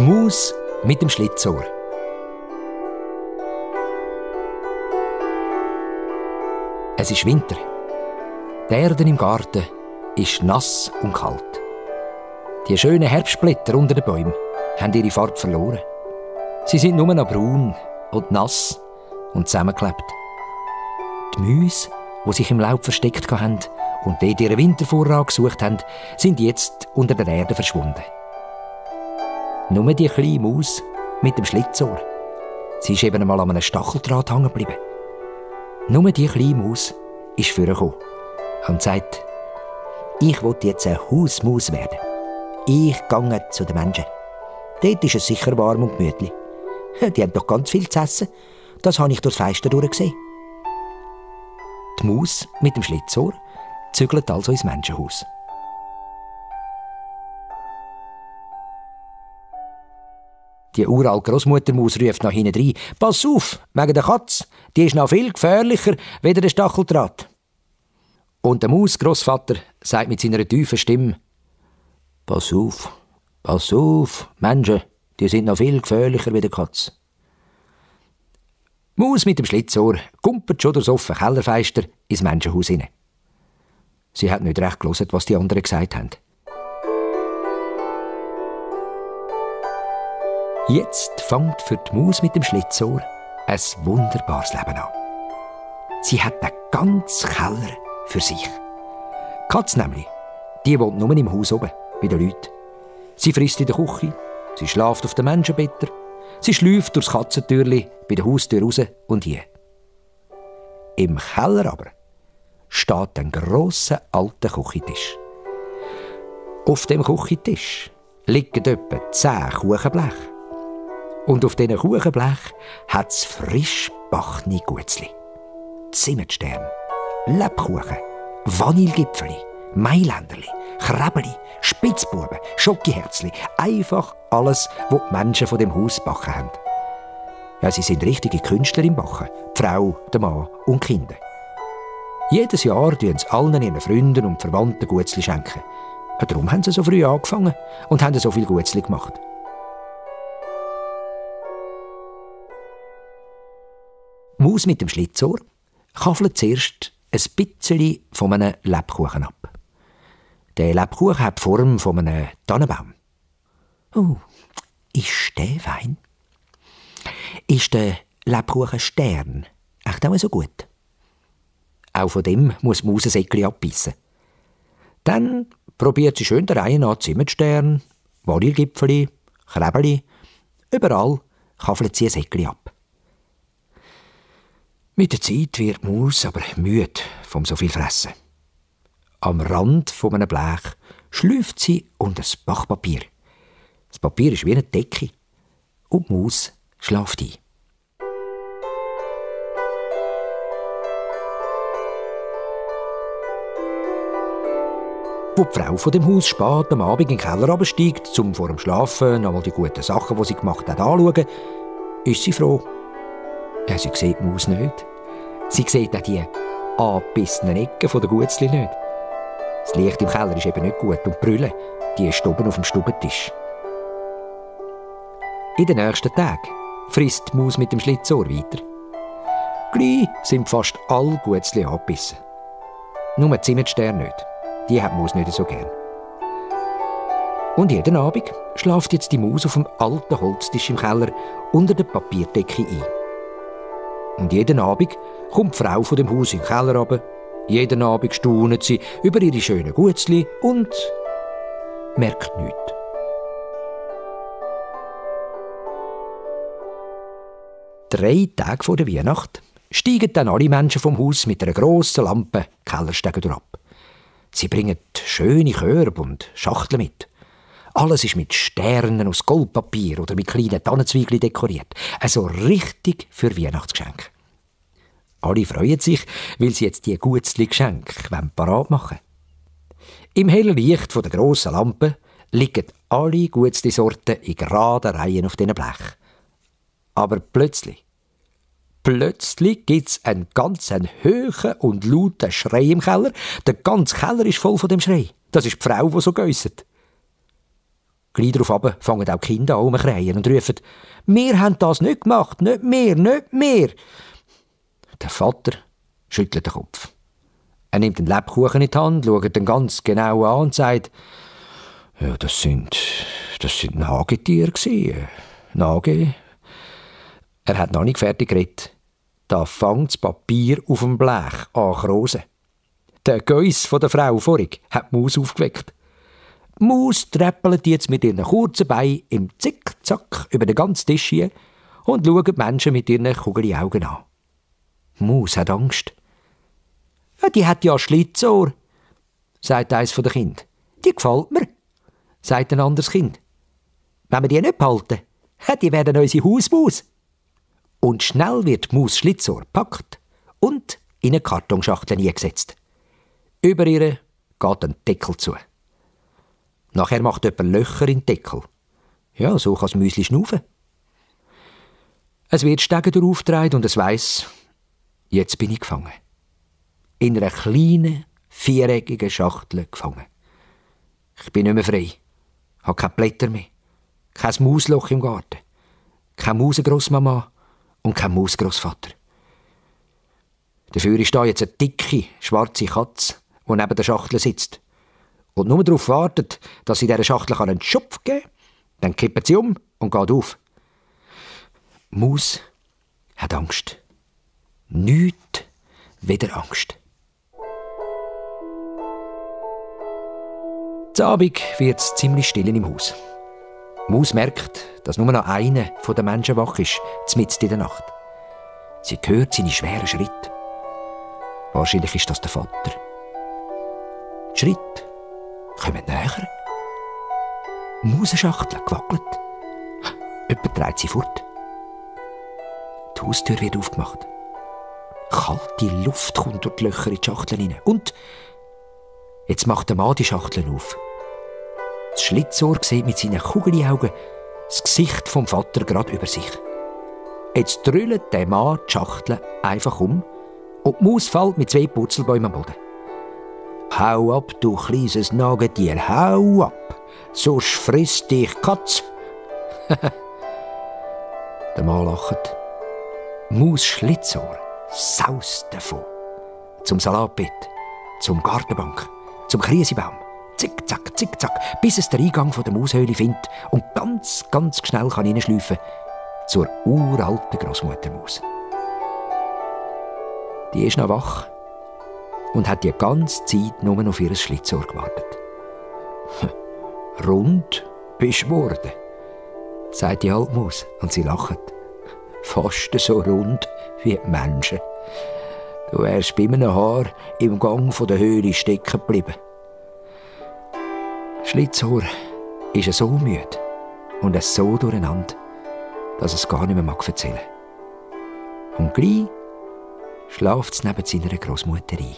Maus mit dem Schlitzohr. Es ist Winter. Die Erde im Garten ist nass und kalt. Die schönen Herbstblätter unter den Bäumen haben ihre Farbe verloren. Sie sind nur noch braun und nass und zusammengeklebt. Die Mäuse, die sich im Laub versteckt haben und dort ihren Wintervorrat gesucht haben, sind jetzt unter der Erde verschwunden. Nur die kleine Maus mit dem Schlitzohr. Sie ist eben einmal an einem Stacheldraht hängen geblieben. Nur die kleine Maus ist vorgekommen und sagt, ich will jetzt eine Hausmaus werden. Ich gehe zu den Menschen. Dort ist es sicher warm und gemütlich. Die haben doch ganz viel zu essen. Das habe ich durchs Fenster durchgesehen. Die Maus mit dem Schlitzohr zügelt also ins Menschenhaus. Die uralte Grossmuttermaus ruft nach hinten rein. «Pass auf, wegen der Katze, die ist noch viel gefährlicher als der Stacheldraht.» Und der Mausgrossvater sagt mit seiner tiefen Stimme, pass auf, Menschen, die sind noch viel gefährlicher als die Katze.» Die Maus mit dem Schlitzohr kumpelt schon durchs offene Kellerfenster ins Menschenhaus hinein. Sie hat nicht recht gehört, was die anderen gesagt haben. Jetzt fängt für die Maus mit dem Schlitzohr ein wunderbares Leben an. Sie hat einen ganzen Keller für sich. Die Katze nämlich, die wohnt nur im Haus oben, bei den Leuten. Sie frisst in der Küche, sie schläft auf den Menschenbetten, sie schläft durchs Katzentürli bei der Haustür raus und hier. Im Keller aber steht ein grosser alter Küchentisch. Auf dem Küchentisch liegen etwa 10 Kuchenbleche. Und auf diesen Kuchenblech hat es frisch backene Guetzli. Zimtstern, Lebkuchen, Vanillegipfeli, Mailänderli, Krebeli, Spitzbuben, Schokiherzli. Einfach alles, was die Menschen von dem Haus backen haben. Ja, sie sind richtige Künstler im Backen. Die Frau, der Mann und die Kinder. Jedes Jahr schenken sie allen ihren Freunden und Verwandten Guetzli schenken. Ja, darum haben sie so früh angefangen und haben so viel Guetzli gemacht. Die Maus mit dem Schlitzohr kaffelt zuerst ein bisschen von einem Lebkuchen ab. Der Lebkuchen hat die Form von einem Tannenbaum. Oh, ist der fein? Ist der Lebkuchen Stern echt auch so gut? Auch von dem muss die Maus ein Säckchen abbissen. Dann probiert sie schön der Reihe nach Zimtstern, Vanillegipfeli, Krebeli. Überall kaffelt sie ein Säckchen ab. Mit der Zeit wird die Maus aber müde vom so viel Fressen. Am Rand von einem Blech schlüpft sie unter das Backpapier. Das Papier ist wie eine Decke und die Maus schläft ein. Wo die Frau von dem Haus spät am Abend in den Keller runtersteigt, um vor dem Schlafen nochmal die guten Sachen, die sie gemacht hat, anzuschauen, ist sie froh. Ja, sie sieht die Maus nicht. Sie sieht auch die angebissenen Ecken der Guetzli nicht. Das Licht im Keller ist eben nicht gut und die Brille, die ist oben auf dem Stubentisch. In den nächsten Tagen frisst die Maus mit dem Schlitzohr weiter. Gleich sind fast alle Guetzli angebissen. Nur die Zimtstern nicht. Die hat die Maus nicht so gern. Und jeden Abend schläft jetzt die Maus auf dem alten Holztisch im Keller unter der Papierdecke ein. Und jeden Abend kommt die Frau von dem Haus in den Keller runter. Jeden Abend staunet sie über ihre schönen Guetzli und merkt nichts. Drei Tage vor der Weihnacht steigen dann alle Menschen vom Haus mit einer grossen Lampe Kellerstege durch ab. Sie bringen schöne Körbe und Schachteln mit. Alles ist mit Sternen aus Goldpapier oder mit kleinen Tannenzweigli dekoriert. Also richtig für Weihnachtsgeschenke. Alle freuen sich, weil sie jetzt die Guetzli-Geschenke parat machen wollen. Im hellen Licht der grossen Lampe liegen alle Guetzli-Sorten in geraden Reihen auf diesen Blech. Aber plötzlich gibt es einen ganz hohen und lauten Schrei im Keller. Der ganze Keller ist voll von dem Schrei. Das ist die Frau, die so gäusset. Gleich darauf runter fangen auch die Kinder an rumzukreien und rufen: «Wir haben das nicht gemacht, nicht mehr, nicht mehr!» Der Vater schüttelt den Kopf. Er nimmt den Lebkuchen in die Hand, schaut ihn ganz genau an und sagt: «Ja, das sind Nagetiere gsi. Nage.» Er hat noch nicht fertig geredet. Da fängt das Papier auf dem Blech an zu krosen. Der Geiss von der Frau vorig hat die Maus aufgeweckt. Die Maus treppelt jetzt mit ihren kurzen Beinen im Zickzack über den ganzen Tisch hin und schaut die Menschen mit ihren kugeligen Augen an. Die Maus hat Angst. «Ja, die hat ja Schlitzohr», sagt eines der Kinder. «Die gefällt mir», sagt ein anderes Kind. «Wenn wir die nicht behalten, die werden unsere Hausmaus.» Und schnell wird die Maus Schlitzohr gepackt und in eine Kartonschachtel eingesetzt. Über ihr geht ein Deckel zu. Nachher macht jemand Löcher in den Deckel. Ja, so kann das Müsli schnaufen. Es wird Stege aufgetragen und es weiss, jetzt bin ich gefangen. In einer kleinen, viereckigen Schachtel gefangen. Ich bin nicht mehr frei. Habe keine Blätter mehr. Kein Mausloch im Garten. Keine Mausengrossmama und kein Mausgrossvater. Dafür ist da jetzt eine dicke, schwarze Katze, die neben der Schachtel sitzt und nur darauf wartet, dass sie dieser Schachtel einen Schupf geben kann. Dann kippt sie um und geht auf. Die Maus hat Angst. Nichts weder Angst. Am Abend wird es ziemlich still im Haus. Die Maus merkt, dass nur noch einer der Menschen wach ist, mitten in der Nacht. Sie hört seine schweren Schritte. Wahrscheinlich ist das der Vater. Die Schritte kommen näher. Die Mausenschachtel gewackelt. Jemand trägt sie fort. Die Haustür wird aufgemacht. Kalte Luft kommt durch die Löcher in die Schachtel hinein. Und jetzt macht der Mann die Schachtel auf. Das Schlitzohr sieht mit seinen Kugelaugen das Gesicht vom Vater gerade über sich. Jetzt drüllt der Mann die Schachtel einfach um und die Maus fällt mit 2 Purzelbäumen am Boden. «Hau ab, du kleines Nagetier, hau ab, sonst frisst dich die Katze!» Der Mann lacht. Maus Schlitzohr saust davon. Zum Salatbett, zum Gartenbank, zum Krisebaum. Zickzack, zickzack, bis es den Eingang der Maushöhle findet und ganz, ganz schnell kann hineinschleifen zur uralten Grossmuttermaus. Die ist noch wach und hat die ganze Zeit nur auf ihr Schlitzohr gewartet. «Rund bist du geworden», sagt die alte Maus und sie lacht. «Fast so rund wie die Menschen. Du wärst bei einem Haar im Gang der Höhle stecken geblieben.» Schlitzohr ist so müde und so durcheinander, dass es gar nicht mehr erzählen mag. Und gleich schläft es neben seiner Grossmutter ein.